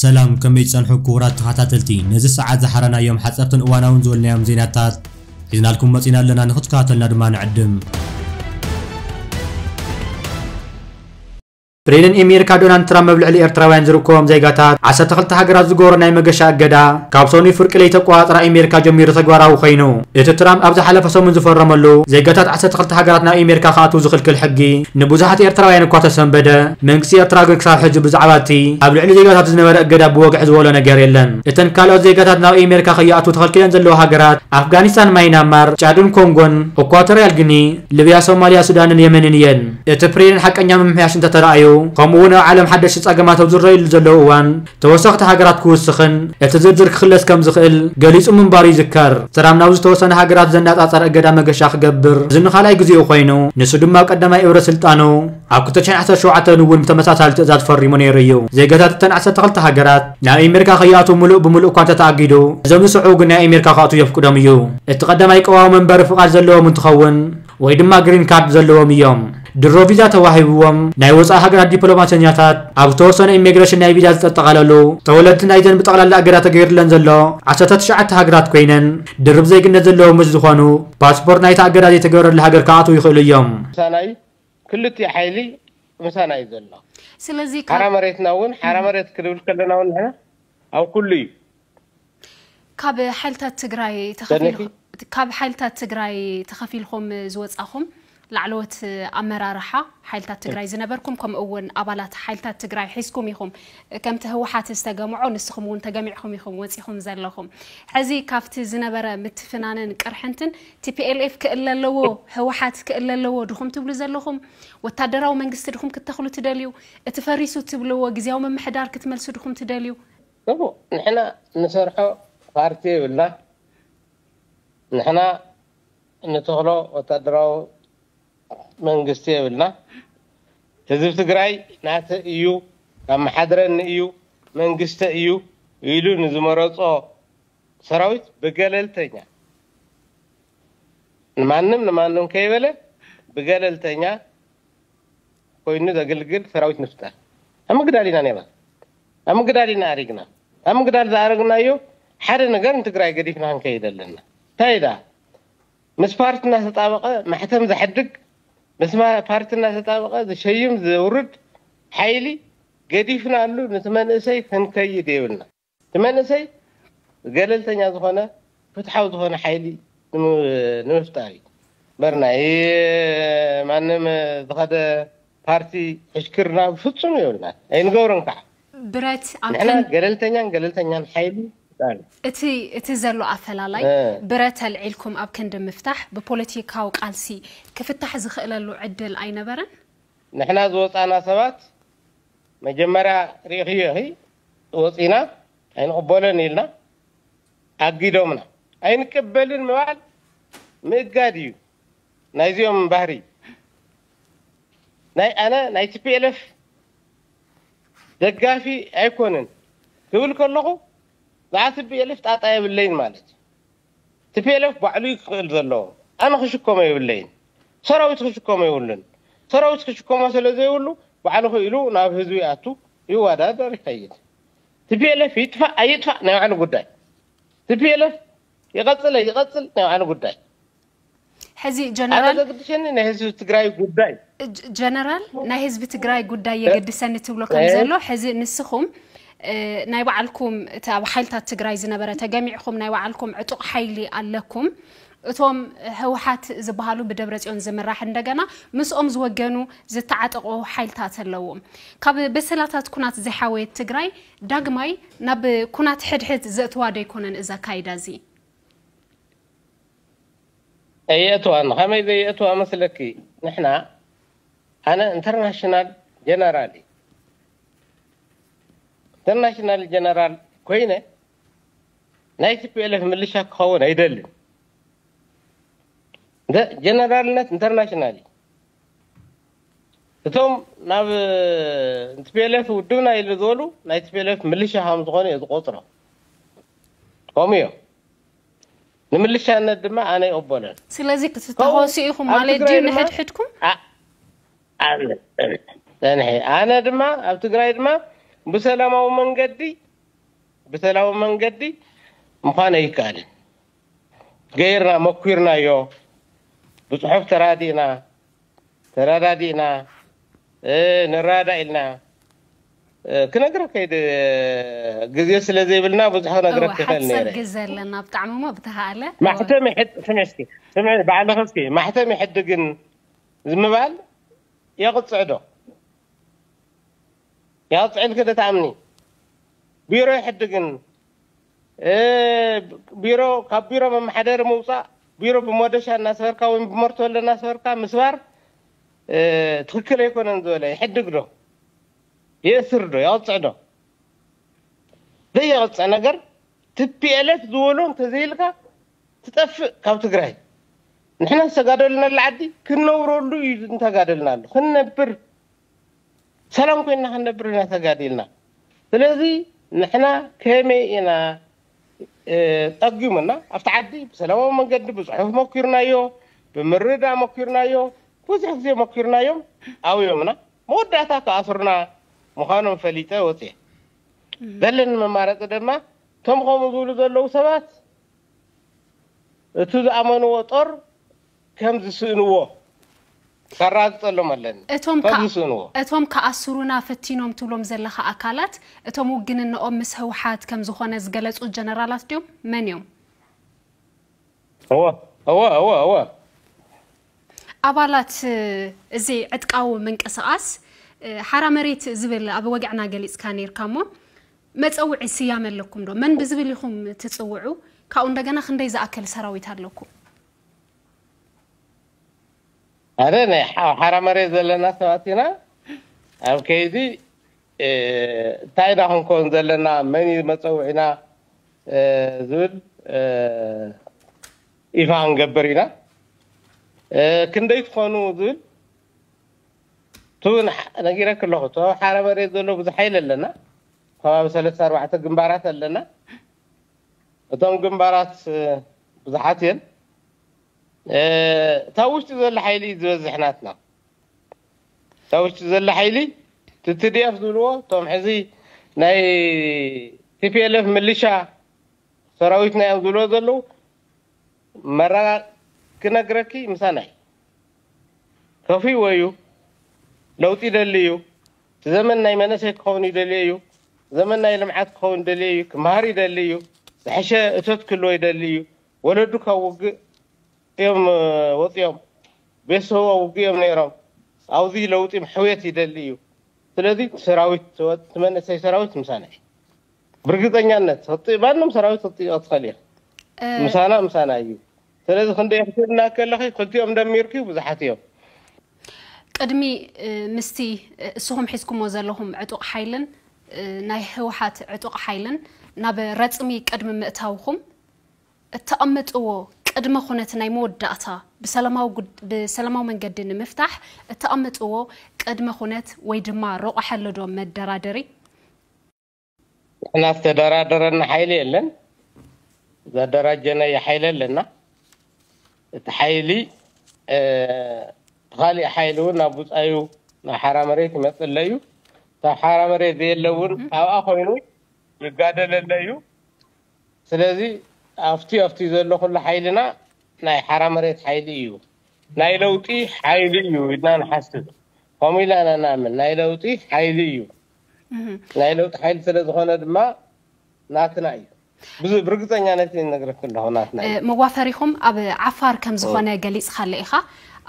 ሰላም፣ ከመይ ጸንሑ ክቡራት ተኸታተልቲ? ነዚ ሰዓት ዝሓረናዮም ሓጸርትን እዋናውን ዝበልናዮም ዜናታት ሒዝናልኩም መጺና ኣለና፣ ንኽትከታተልና ድማ ንዕድም። ፕሬዝደንት ኣሜሪካ ዶናልድ ትራምፕ ኣብ ልዕሊ ኤርትራውያን ዝርከቦም ዜጋታት ዓሰርተ ክልተ ሃገራት ዝገበሮ ናይ መገሻ እገዳ ካብ ሰኑይ ፍርቂ ለይቲ ኣቆጻጽራ ኣሜሪካ ጀሚሩ ተግባራዊ ኮይኑ፣ እቲ ትራምፕ ኣብ ዝሓለፈ ሰሙን ዝፈረመሉ ዜጋታት ዓሰርተ ክልተ ሃገራት ናብ ኣሜሪካ ክኣትዉ ዝኽልክል ሕጊ ንብዙሓት ኤርትራውያን እኳ ተሰንበደ፣ መንግስቲ ኤርትራ ግን ክሳብ ሕጂ ብዛዕባ እቲ ኣብ ልዕሊ ዜጋታት ዝነበረ እገዳ ብወግዒ ዝበሎ ነገር የለን። እተን ካልኦት ዜጋታት ናብ ኣሜሪካ ከይኣትዉ ተኸልኪለን ዘለዋ ሃገራት ኣፍጋኒስታን፣ ማይናማር፣ ጫድን ኮንጎን፣ ኢኳቶርያል ጊኒ፣ ሊብያ፣ ሶማልያ፣ ሱዳንን የመንን እየን። እቲ ፕሬዝደንት ሓቀኛ ምምሕያሽ እንተተራእዩ፣ ከምኡ እውን ኣብ ዓለም ሓደሽቲ ጸገማት ኣብ ዝረኣዩሉ ዘለዉ እዋን፣ ተወሰኽቲ ሃገራት ክውስኽን እቲ ዝርዝር ክኽለስ ከም ዝኽእል ገሊጹ ምንባሩ ይዝከር። ትራምፕ ናብ ዝተወሰነ ሃገራት ዘነጻጸረ እገዳ መገሻ ክገብር እዚ ንኻልኣይ ግዜኡ ኮይኑ፣ ንሱ ድማ ኣብ ቀዳማይ እብረ ስልጣኑ ኣብ ክልተ ሽሕን ዓሰርተ ሸውዓተን እውን ብተመሳሳሊ ትእዛዝ ፈሪሙ ነይሩ እዩ። ዜጋታት እተን ዓሰርተ ክልተ ሃገራት ናብ ኣሜሪካ ከይኣትዉ ምሉእ ብምሉእ እኳ እንተተኣጊዱ፣ እዞም ዝስዕቡ ግን ናይ ኣሜሪካ ክኣትዉ የፍቅዶም እዩ። እቲ ቀዳማይ ቀዋሚ መንበሪ ፍቓድ ዘለዎም እንትኸውን ወይ ድማ ግሪን ካርድ ዘለዎም እዮም። ድሮ ቪዛ ተዋሂብዎም ናይ ወጻኢ ሃገራት ዲፕሎማሰኛታት ኣብ ዝተወሰነ ኢሚግሬሽን ናይ ቪዛ ዝተጠቓለሉ፣ ተወለድቲ ናይዘን ብጠቕላላ እገዳ ተገይሩለን ዘሎ ዓሰርተ ትሽዓተ ሃገራት ኮይነን፣ ድርብ ዜግነት ዘለዎም ምስ ዝኾኑ፣ ፓስፖርት ናይታ እገዳ ዘይተገበረሉ ሃገር ክኣትዉ ይኽእሉ እዮም። ምሳና እዩ። ክልቲኡ ሓይሊ ምሳና እዩ ዘሎ። ስለዚ ካብ ሓራ መሬትና እውን፣ ሓራ መሬት ክንብል ከለና እውን ንሕና ኣብ ኩሉ እዩ። ካብ ሓይልታት ትግራይ ተኸፊል-፣ ሰነኪ? ካብ ሓይልታት ትግራይ ተኸፊልኩም ዝወጻኹም ላዕለዎት ኣመራርሓ ሓይልታት ትግራይ ዝነበርኩም፣ ከምኡ እውን ኣባላት ሓይልታት ትግራይ ሒዝኩም ኢኹም። ከምቲ ህወሓት ዝተገምዖ፣ ንስኹም እውን ተገሚዕኩም ኢኹም ወጺኹም ዘለኹም። ሕዚ ካብቲ ዝነበረ ምትፍናንን ቅርሕንትን፣ ቲ ፒ ኤል ኤፍ ክእለ ኣለዎ፣ ህወሓት ክእለ ኣለዎ ድኹም ትብሉ ዘለኹም? ወታደራዊ መንግስቲ ድኹም ክትተኽሉ ትደልዩ? እቲ ፈሪሱ ትብልዎ ግዝያዊ ምምሕዳር ክትመልሱ ድኹም ትደልዩ? ጽቡቕ፣ ንሕና ንሰርሖ ፓርቲ የብልና። ንሕና ንተኽሎ ወታደራዊ መንግስቲ የብልና። ህዝቢ ትግራይ ናተ እዩ፣ ኣመሓድረኒ እዩ፣ መንግስተ እዩ ኢሉ ንዝመረጾ ሰራዊት ብገለልተኛ፣ ንማንም ንማንም ከይበለ ብገለልተኛ ኮይኑ ዘገልግል ሰራዊት ንፍጠር። ኣብ ምግዳል ኢና ነይርና። ኣብ ምግዳል ኢና ኣሪግና። ኣብ ምግዳል ዝኣረግናዮ ሓደ ነገር ንትግራይ ገዲፍና ክንከይድ ኣለና። እንታይ ደኣ? ምስ ፓርቲ እናተጣበቐ ማሕተም ዘሕድግ፣ ምስ ማ-፣ ፓርቲ እናተጣበቐ ዝሸይም ዘውርድ ሓይሊ ገዲፍናሉ ነቲ መንእሰይ ክንከይድ የብልና። እቲ መንእሰይ ገለልተኛ ዝኾነ፣ ፍትሓዊ ዝኾነ ሓይሊ ንም-፣ ንምፍጣር እዩ። እምበር ናይ ማንም ዝኸደ ፓርቲ ዕሽክርና ብፍጹም የብልናን፣ ኣይንገብሮን ከዓ። ብረት ኣብ ንሕና ከን-፣ ገለልተኛን ገለልተኛን ሓይሊ ምፍጣር እዩ። እቲ፣ እቲ ዘሎ ኣፈላላይ እ። ብረት ኣልዒልኩም ኣብ ክንዲ ምፍታሕ ብፖለቲካዊ ቃልሲ ክፍታሕ ዝኽእለሉ ዕድል ኣይነበረን? ንሕና ዝወጻና ሰባት መጀመርያ ርኢኽዮ ኢኺ፣ ወጺና ኣይንቕበሎን ኢልና ኣጊዶምና። ኣይንቅበልን ምባል ምእጋድ እዩ ናይዚኦም ባህሪ። ናይ ኣነ ናይ ቲ ፒ ኤል ኤፍ ደጋፊ ኣይኮንን ክብል ከለኹ፣ ብዓቲ ቲ ፒ ኤል ኤፍ ጣጣ የብለይን ማለት እዩ። ቲ ፒ ኤል ኤፍ ባዕሉ እዩ ክኽእል ዘለዎ። ኣነ ክሽከሞ የብለይን። ሰራዊት ክሽከሞ የብሉን። ሰራዊት ክሽከሞ ስለ ዘይብሉ፣ ባዕሉ ክኢሉ ናብ ህዝቢ ይኣቱ፣ ይወዳደር፣ ይኸይድ። ቲ ፒ ኤል ኤፍ ይጥፋእ ኣይጥፋእ ናይ ባዕሉ ጉዳይ። ቲ ፒ ኤል ኤፍ ይቐጽል ኣይቐጽል ናይ ባዕሉ ጉዳይ። ሕዚ ኣነ ጀነራል ዘግድሸኒ ናይ ህዝቢ ትግራይ ጉዳይ። ጀ-፣ ጀነራል፣ ናይ ህዝቢ ትግራይ ጉዳይ እ? የገድሰኒ ትብሎ ከም እ? ዘሎ፣ ሕዚ ንስኹም፣ እ፣ ናይ ባዕልኩም እቲ ኣብ ሓይልታት ትግራይ ዝነበረ ተገሚዕኩም ናይ ባዕልኩም ዕጡቕ ሓይሊ ኣለኩም። እቶም ህወሓት ዝበሃሉ ብደብረጽዮን ዝምራሕ እንደገና ምስኦም ዝወገኑ ዝተዓጠቑ ሓይልታት ኣለዎም። ካብ በሰላታት ኩናት ዘይሓወየት ትግራይ ዳግማይ ናብ ኩናት ሕድሕድ ዘእትዋ ዶ ኣይኮነን እዚ ኣካይዳ እዚ? ኣየእትዋን። ከመይ ዘየእትዋ መስለኪ? ንሕና፣ ኣነ ኢንተርናሽናል ጀነራል እየ። ኢንተርናሽናል ጀነራል ኮይነ ናይ ቲ ፒ ኤል ኤፍ ምልሻ ክኸውን ኣይደልን። እንተ-፣ ጀነራልነት ኢንተርናሽናል እዩ። እቶም ናብ ቲ ፒ ኤል ኤፍ ውድብና ኢሉ ዝበሉ ናይ ቲ ፒ ኤል ኤፍ ምልሻ ከም ዝኾኑ እየ ዝቆጽሮ። ከምኡ እዮም። ንምልሻነት ድማ ኣነ ይቕበሎን። ስለዚ ከምኡ ክትተኾሱ ኢኹም ኣብ ማለት ትግራይ ድዩ ድማ ንሕድሕድኩም? ኣ-፣ ኣነ፣ ጸንሐ። ኣነ ድማ ኣብ ትግራይ ድማ ብሰላማዊ መንገዲ ብሰላማዊ መንገዲ ምዃን ኣይከኣልን። ገይርና፣ መኪርናዮ፣ ብጽሑፍ ተራዲእና፣ ተረዳዲእና፣ እ፣ ንራዳእ ኢልና፣ እ፣ ክነግረካ ኢደ-፣ ግዜ ስለ ዘይብልና ብዙሕ ክነግረካ እወ፣ ይኽእል ሓፂር ነይረ። ግዜ ኣለና፣ ብጣዕሚ እሞ ብተኻእለ። ማሕተም ይሕድ-፣ ስምዒ እስኪ፣ ስምዒ፣ ባዕልኺ እስኪ፣ ማሕተም ይሕድግን ዝምባል የቕፅዕ ዶ? የቕፅዕ ኢልኪ ዶ ትኣምኒ? ቢሮ ይሕድግን፣ እ፣ ቢሮ፣ ካብ ቢሮ መመሓደሪ ምውፃእ፣ ቢሮ ብሞደሻ እናስበርካ ወይ ብመርቶሎ እናስበርካ ምስባር፣ እ፣ ትኽክል ኣይኮነን ዝበለ ይሕድግ ዶ? የእስር ዶ? የቕፅዕ ዶ? ዘየቕፅዕ ነገር፣ ቲ ፒ ኤል ኤፍ ዝበሎ እንተዘይልካ ትጠፍእ ካብ ትግራይ። ንሕና ዝተጋደልናሉ ዓዲ ክንነብረሉ እዩ እንተጋደልናሉ። ክንነብር፣ ሰላም ኮይንና ክንነብር ኢና ተጋዲልና። ስለዚ ንሕና ከመይ ኢና፣ እ፣ ጠጊሙና ኣብቲ ዓዲ ብሰላማዊ መንገዲ ብጽሑፍ መኪርናዮ፣ ብምርዳእ መኪርናዮ፣ ብዙሕ ግዜ መኪርናዮም፣ ኣብዮምና። መወዳእታ ክኣስሩና ምዃኖም ፈሊጠ ወፅየ። እም። ዘለኒ መማረፂ ድማ፣ እቶም ከምኡ ዝብሉ ዘለዉ ሰባት፣ እቲ ዝኣመንዎ ጦር ከም ዝስእንዎ ከራግፀሎም ኣለኒ። እቶም ከም ከ-፣ ዝስእንዎ። እቶም ከኣስሩና ፈቲኖም ትብሎም ዘለኻ ኣካላት፣ እቶም ውግንነኦም ምስ ህወሓት ከም ዝኾነ ዝገለጹ ጀነራላት ድዮም? መን እዮም? እወ፣ እወ፣ እወ፣ እወ። ኣባላት፣ እ፣ እዚ ዕጥቃዊ ምንቅስቓስ፣ እ፣ ሓራ መሬት ዝብል ኣብ ወግዕና ገሊጽካ ነይርካ እሞ፣ መጸውዒ ስያመ ኣለኩም ዶ? መን ብዝብል ኢኹም ትጽውዑ? ካብኡ እንደገና ክንደይ ዝኣክል ሰራዊት ኣለኩም? ኣረ፣ ናይ ሓ-፣ ሓራ መሬት ዘለና ሰባት ኢና። ኣብ ከይዲ፣ እ፣ እንታይ ኢና ክንከውን ዘለና? መን እዩ መጸውዒና? እ፣ ዝብል፣ እ፣ ይፋ ክንገብር ኢና። እ፣ ክንደይ ትኾኑ ዝብል፣ እቱ ንሓ-፣ ነጊረክ ኣለኹ። እቶ ሓራ መሬት ዘሎ ብዙሕ ሓይሊ ኣለና። ከባቢ ሰለስተ ኣርባዕተ ግንባራት ኣለና። እቶም ግንባራት፣ እ፣ ብዙሓት እየን። እ፣ እታ ውሽጢ ዘሎ ሓይሊ እዩ ዝበዝሕ ናትና። እታ ውሽጢ ዘሎ ሓይሊ፣ እቲ ቲ ዲ ኤፍ ዝብልዎ፣ እቶም ሕዚ ናይ ቲ ፒ ኤል ኤፍ ምልሻ ሰራዊትና እዮም ዝብልዎ ዘለዉ፣ መረጋ-፣ ክነግረኪ ምሳና እዩ። ከፊእዎ እዩ። ለውጢ ይደሊ እዩ። እቲ ዘመን ናይ መንእሰይ ክኸውን ይደሊ እዩ። ዘመን ናይ ልምዓት ክኸውን ይደሊ እዩ። ክመሃር ይደሊ እዩ። ዝሐሸ እቶት ክህልዎ ይደሊ እዩ። ወለዱ ካብ ውግእ እዮም፣ እ፣ ወፂኦም። ቤተሰቡ ኣብ ውግእ እዮም ነይሮም። ኣብዚ ለውጢ ሕውየት ይደሊ እዩ። ስለዚ ሰራዊት፣ እቲ መንእሰይ ሰራዊት ምሳና እዩ። ብርግፀኛነት፣ ክጥእ-፣ ማንም ሰራዊት ክጥይቕ ትኽእል እየ። እ፣ ምሳና፣ ምሳና እዩ። ስለዚ ክንደይ ክትብልና ከለኺ፣ ክልቲኦም ደሚርኪ ብዙሓት እዮም። ቅድሚ፣ እ፣ ምስቲ፣ እ፣ እስኹም ሒዝኩሞ ዘለኹም ዕጡቕ ሓይልን፣ እ፣ ናይ ህወሓት ዕጡቕ ሓይልን ናብ ረጽሚ ቅድሚ ምእታውኹም፣ እተቐምጥዎ ቅድመ ኩነት ናይ መወዳእታ ብሰላማዊ ጉድ-፣ ብሰላማዊ መንገዲ ንምፍታሕ እተቐምጥዎ ቅድመ ኩነት ወይ ድማ ረቑሐ ኣሎ ዶ መደራደሪ? ንሕና ዝተደራደረና ሓይሊ የለን። ዘደራጀናዮ ሓይሊ ኣለና። እቲ ሓይሊ፣ እ፣ እቲ ካሊእ ሓይሊ እውን ናብ ውፃዩ፣ ናብ ሓራ መሬት ይመፅእ ኣሎ እዩ። እታ ሓራ መሬት ዘየለ እውን ኣብኣ ኮይኑ ይጋደል ኣሎ እዩ። ስለዚ ኣብቲ፣ ኣብቲ ዘሎ ኩሉ ሓይልና ናይ ሓራ መሬት ሓይሊ እዩ። ናይ ለውጢ ሓይሊ እዩ ኢልና ንሓስብ። ከምኡ ኢልና ኢና ንኣምን። ናይ ለውጢ ሓይሊ እዩ። እህ። ናይ ለውጢ ሓይሊ ስለ ዝኾነ ድማ ናትና እዩ። ብዙ ብርግፀኛነት ይነግረክ ኣለኹ፣ ናትና እዩ። እ፣ መዋፈሪኹም ኣብ ዓፋር ከም ዝኾነ እ። ገሊጽካለ ኢኻ።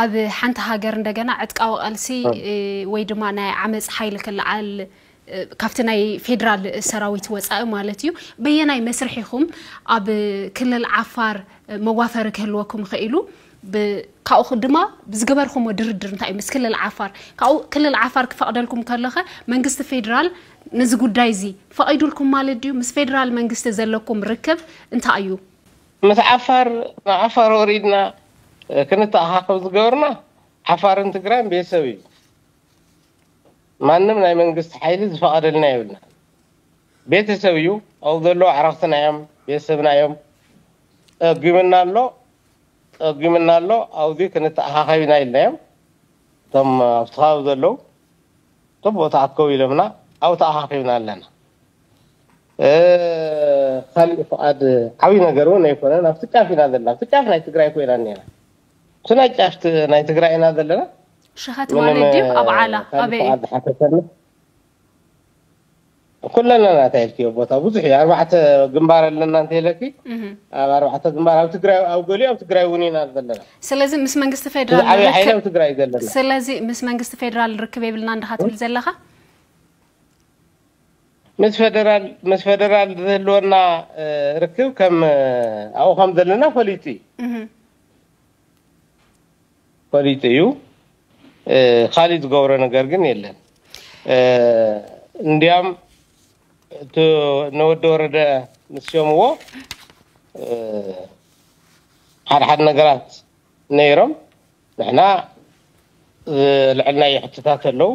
ኣብ ሓንቲ ሃገር እንደገና ዕጥቃዊ ቃልሲ፣ እ። እ፣ ወይ ድማ ናይ ዓመጽ ሓይሊ ክለዓል፣ እ፣ ካብቲ ናይ ፌደራል ሰራዊት ወጻኢ ማለት እዩ። በየናይ መስርሕ ኢኹም ኣብ ክልል ዓፋር፣ እ፣ መዋፈሪ ክህልወኩም ኽኢሉ? ብ-፣ ካብኡ ኽ-፣ ድማ ብዝገበርኩሞ ድርድር እንታይ እዩ ምስ ክልል ዓፋር? ካብኡ ክልል ዓፋር ክፈቕደልኩም ከለኸ መንግስቲ ፌደራል ነዚ ጉዳይ እዚ ፈቒዱልኩም ማለት ድዩ? ምስ ፌደራል መንግስቲ ዘለኩም ርክብ እንታይ እዩ? ምስ ዓፋር፣ ንዓፋር ወሪድና፣ እ፣ ክንተኣኻኸብ ዝገበርና፣ ዓፋርን ትግራይን ቤተሰብ እዩ። ማንም ናይ መንግስቲ ሓይሊ ዝፈቐደልና የብልና። ቤተሰብ እዩ። ኣብኡ ዘለዉ ኣዕራኽትና እዮም፣ ቤተሰብና እዮም። ጸጊምና ኣሎ፣ ጸጊምና ኣሎ፣ ኣብዚ ክንተኣኻኸብ ኢና ኢልናዮም። እቶም ኣብቲ ከባቢ ዘለዉ፣ እቶም ቦታ ኣከው ኢሎምና፣ ኣብኡ ተኣኻኺብና ኣለና። እ፣ ካሊእ ፍቓድ ዓብዪ ነገር እውን ኣይኮነን። ኣብቲ ጫፍ ኢና ዘለና፣ ኣብቲ ጫፍ ናይ ትግራይ ኮይና እኒና። እቲ ናይ ጫፍ ት-፣ ናይ ትግራይ ኢና ዘለና። ሸኸት ምንም፣ ማለት ድዩ? ኣብ ዓላ ካልእ ኣበይ? ፍቓድ ዝሓተተኒ ኩለና ናታ ኢልክዮ ቦታ ብዙሕ እዩ። ኣርባዕተ ግንባር ኣለና እንተ ኢለኪ፣ ኣብ ኣርባዕተ ግንባር፣ ኣብ ትግራይ፣ ኣብ ገሊኡ ኣብ ትግራይ እውን ኢና ዘለና። ስለዚ ምስ መንግስቲ እቲ ፌደራል ዝዓበየ ሓይሊ ኣብ ርክብ ትግራይ እዩ ዘለና። ስለዚ ምስ መንግስቲ ፌደራል ርክብ የብልና እንዲኻ ትብል ዘለኻ? ምስ ፌደራል፣ ምስ ፌደራል ዝህልወና፣ እ፣ ርክብ ከም፣ እ፣ ኣብኡ ከም ዘለና ፈሊጡ እዩ። እህ። ፈሊጡ እዩ። እ፣ ካሊእ ዝገብሮ ነገር ግን የለን። እ፣ እንዲያም እቲ ንወዲ ወረደ ምስ ሸምዎ፣ እ፣ ሓደ ሓደ ነገራት ነይሮም። ንሕና ዝልዕልናዮ ሕቶታት ኣለዉ።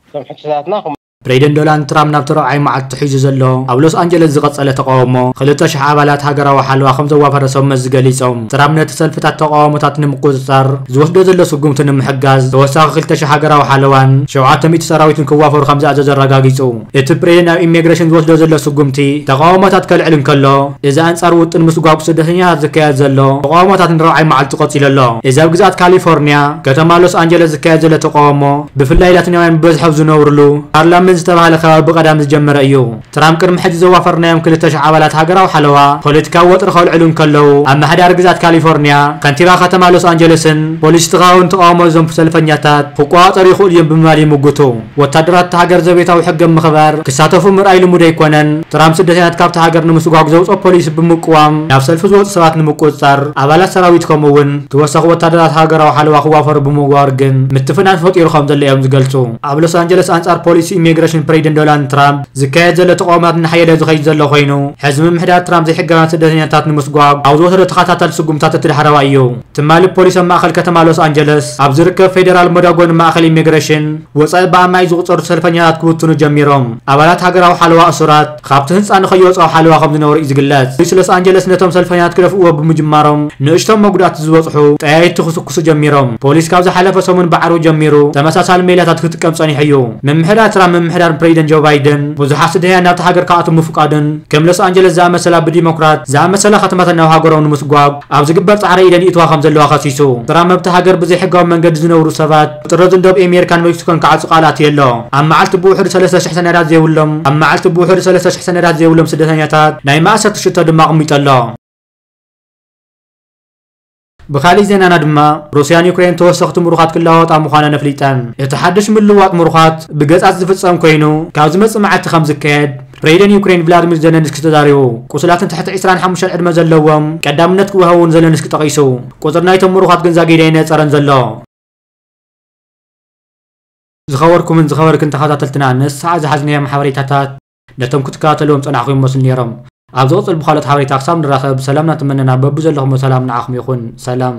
እቶም ሕቶታትና ከም ፕሬዚደንት ዶናልድ ትራምፕ ናብቲ ራብዓይ መዓልቲ ሒዙ ዘሎ ኣብ ሎስ ኣንጀለስ ዝቐጸለ ተቃውሞ ክልተ ሽሕ ኣባላት ሃገራዊ ሓለዋ ከም ዘዋፈረ ሰብ መዚ ገሊጾም። ትራምፕ ነቲ ሰልፍታት ተቃውሞታት ንምቁጽጻር ዝወስዶ ዘሎ ስጉምቲ ንምሕጋዝ ተወሳኺ ክልተ ሽሕ ሃገራዊ ሓለዋን ሸውዓተ ሚእቲ ሰራዊትን ክዋፈሩ ከም ዝኣዘዘ ኣረጋጊጹ። እቲ ፕሬዚደንት ኣብ ኢሚግሬሽን ዝወስዶ ዘሎ ስጉምቲ ተቃውሞታት ከልዕል እንከሎ፣ እዚ ኣንጻር ውጥን ምስጓግ ስደተኛታት ዝካየድ ዘሎ ተቃውሞታት ንራብዓይ መዓልቲ ቀጺሉ ኣሎ። እዚ ኣብ ግዝኣት ካሊፎርኒያ ከተማ ሎስ ኣንጀለስ ዝካየድ ዘሎ ተቃውሞ ብፍላይ ላቲናውያን ብበዝሒ ኣብ ዝነብርሉ ሃርለምን ዝተባህለ ከባቢ ብቐዳም ዝጀመረ እዩ። ትራምፕ ቅድሚ ሕጂ ዘዋፈርናዮም ክልተ ሽሕ ኣባላት ሃገራዊ ሓለዋ ፖለቲካዊ ወጥሪ ከልዕሉ እንከለዉ፣ ኣብ ምሕዳር ግዝኣት ካሊፎርኒያ ከንቲባ ከተማ ሎስ ኣንጀለስን ፖሊስ ተኻውን ተቃውሞ እዞም ሰልፈኛታት ክቆጻጸሩ ይኽእሉ እዮም ብምባል ይምጉቱ። ወታደራት እታ ሃገር ዘቤታዊ ሕጊ ምኽባር ክሳተፉ ምርኣይ ልሙድ ኣይኮነን። ትራምፕ ስደተኛታት ካብታ ሃገር ንምስጓግ ዘውፅኦ ፖሊሲ ብምቅዋም ናብ ሰልፊ ዝወፁ ሰባት ንምቁፅፃር ኣባላት ሰራዊት ከምኡ እውን ተወሳኺ ወታደራት ሃገራዊ ሓለዋ ክዋፈሩ ብምግባር ግን ምትፍናን ፈጢሩ ከም ዘሎ እዮም ዝገልፁ። ኣብ ሎስ ኣንጀለስ ኣንፃር ፖሊሲ ኢሚግሬሽን ፕሬዚደንት ዶናልድ ትራምፕ ዝካየድ ዘሎ ተቃውሞታት እናሓየለ ዝኸይድ ዘሎ ኮይኑ፣ ሕዚ ምምሕዳር ትራምፕ ዘይሕጋውያን ስደተኛታት ንምስጓግ ኣብ ዝወሰዶ ተኸታታሊ ስጉምታት እቲ ዳሕረዋይ እዩ። ትማሊ ፖሊስ ኣብ ማእኸል ከተማ ሎስ ኣንጀለስ ኣብ ዝርከብ ፌደራል መዳጎኒ ማእኸል ኢሚግሬሽን ወፃኢ ብኣማኢት ዝቑፀሩ ሰልፈኛታት ክብትኑ ጀሚሮም። ኣባላት ሃገራዊ ሓለዋ እሱራት ካብቲ ህንፃ ንኸይወፅኡ ሓለዋ ከም ዝነበሩ እዩ ዝግለጽ። ፖሊስ ሎስ ኣንጀለስ ነቶም ሰልፈኛታት ክደፍእዎ ብምጅማሮም ንእሽቶም መጉዳእቲ ዝበፅሑ ጠያይቲ ክስኩሱ ጀሚሮም። ፖሊስ ካብ ዝሓለፈ ሰሙን ብዓርቢ ጀሚሩ ተመሳሳሊ ሜላታት ክጥቀም ጸኒሑ እዩ። ምምሕዳር ትራምፕ ምምሕዳር ፕሬዚደንት ጆ ባይደን ብዙሓት ስደተኛታት ናብቲ ሃገር ክኣትዉ ምፍቃዱን ከም ሎስ ኣንጀለስ ዝኣመሰላ ብዲሞክራት ዝኣመሰላ ከተማታት ናብ ሃገሮም ንምስጓግ ኣብ ዝግበር ጻዕሪ ኢደን ይእትዋ ከም ዘለዋ ከሲሱ። ትራምፕ ኣብቲ ሃገር ብዘይሕጋዊ መንገዲ ዝነብሩ ሰባት ጥረዙ ደቡብ ኣሜሪካን ሜክሲኮን ክዓጹ ቃል ኣትዩ ኣሎ። ኣብ መዓልቲ ብውሕዱ ሰለስተ ሽሕ ሰነዳት ዘይብሎም ኣብ መዓልቲ ብውሕዱ ሰለስተ ሽሕ ሰነዳት ዘይብሎም ስደተኛታት ናይ ማእሰርቲ ሽቶ ድማ ኣቕሚጡ ኣሎ። ብኻሊእ ዜናና ድማ ሩስያን ዩክሬን ተወሰኽቲ ምሩኻት ክለዋወጣ ምዃነን ኣፍሊጠን። እቲ ሓድሽ ምልውዋጥ ምሩኻት ብገጻት ዝፍጸም ኮይኑ ካብ ዝመጽእ መዓልቲ ከም ዝካየድ ፕሬዚደንት ዩክሬን ቭላድሚር ዘለንስኪ ተዛሪቡ። ቁሱላትን ትሕቲ ዕስራን ሓሙሽተን ዕድመ ዘለዎም ቀዳምነት ክወሃቡ እውን ዘለንስኪ ጠቒሱ። ቁጽሪ ናይቶም ምሩኻት ግን ዛጊደ ኣይነጸረን ዘሎ። ዝኸበርኩምን ዝኸበርክን ተኸታተልትና ነዚ ሰዓት ዝሓዝናዮም ሓበሬታታት ነቶም ክትከታተልዎም ጸናሕኩም ይመስሉ ነይሮም። ኣብ ዝቕጽል ብኻልኦት ሓበሬታ ክሳብ ንራኸብ ሰላምና ትመነና። በብዘለኹሞ ሰላም ንዓኹም ይኹን። ሰላም።